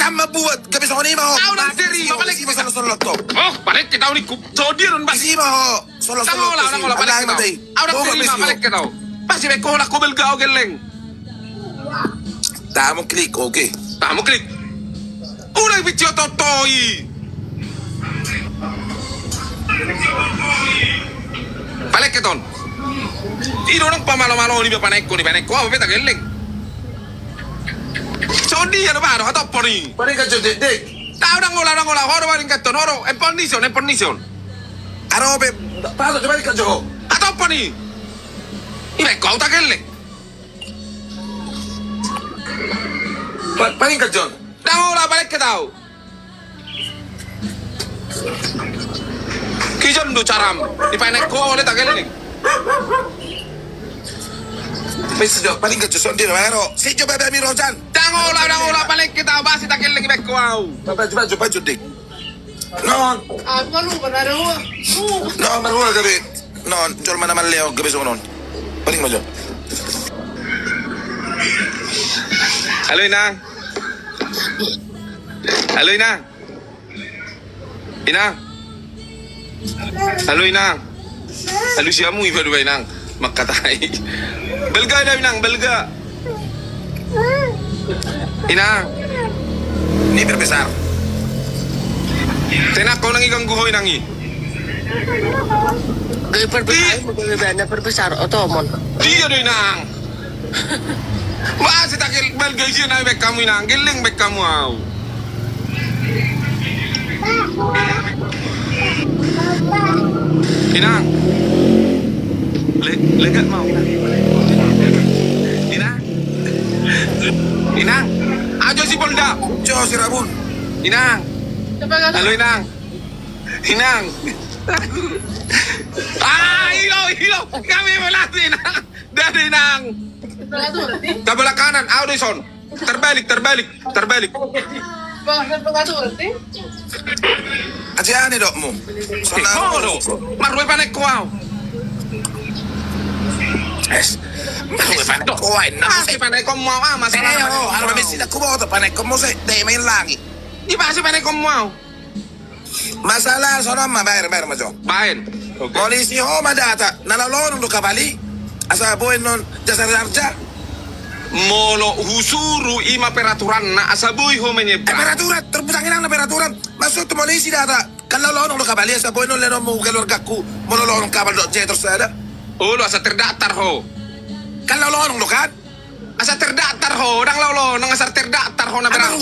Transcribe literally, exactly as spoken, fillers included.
Amma buat, gabe songon i ma ho. Au ndang terima, baleke. Isi ma solo-solo to. Oh, baleke tau ningku. Songon dia do on, bas. Isi ma ho. Solo-solo. Ndang holan, ndang holan, baleke tau. Au ndang terima, baleke tau. Bas, baen ho, holan ho balga au gelleng. Tamu klik, oke. Tamu klik. Unang pici oto-oto i. Baleke tong. I do nang pamalo-malo ni, ba panaekhon i, panaekhon au pe tagaelleng. Songon dia do ba do hatophon i. Paringkat jo, Dek, Dek. Tau, ndang holan, ndang holan, ho do paringkat on, ho do, empon ni son, empon ni son. Aro pe. Pato jo paringkat jo ho. Hatophon i. I baen ho au tagaelleng. Pa-, paringkat jo on. Ndang holan, baleke tau. Kijon do caram. Dipaenek ho ole tagaelleng. Pes jo, paringkat jo songon dia do baen ho. Si jo babe ami rojan. Ndang holan, ndang holan, baleke tau, basi tagaelleng, baen ho au. Pa-, pa-, pa-, pa-, Dek. Non. Apa lu pada dua? Non, marhua gabe. Non, jolma na maleon gabe songon on. Paling ma jo. Halo, Inang. Halo, Inang. Inang. Halo, Inang. Halo, siamu iba do ba, Inang. Mangkatai. Balga da, Inang, balga. Inang. Ni perbesar. Tenang, ho nang i ganggu ho, Inang, i. Gabe perbesar, gabe bana perbesar, otomon. Dia do, Inang. Basi tagaelleng, balga isi na baen hamu, Inang, gelleng baen hamu au. Inang. Le-, legat mau, Inang. Inang. Inang. Ajo si Polda. Jo si Rabun. Inang. Halo, Inang. Inang. Ah, ilo, ilo. Kami melatih, Inang. Ndada, Inang. Sebelah kanan, au do dison. Terbalik, terbalik, terbalik. Aja ani dok mu. Eh, ho do. Marrue panek ko au. Es. Marrue panek ko au. Asi panek ko mu au, ah, masalah. Eh, ho, harus besi dak ku boto panek ko mu se. Dai main lagi. Di pasi panek ko mu au. Masalah songon on ma, baen, baen ma jo. Baen. Oke. Polisi ho ma data, na laho lonong do kapal i. Asa boi annon jasa raja. Molo husuru i ma peraturanna, asa boi ho menyeberang. Eh, peraturan, terpusang inang na peraturan. Maksud tu polisi data, kan laho lonong do kapal i, asa boi annon lehonon mu keluargaku, molo lonong kapal dohot jeters sada. Olo, asa terdaftar ho. Kan laho lonong do kan? Asa terdaftar ho, ndang laho lonong, asa terdaftar ho na berangkat.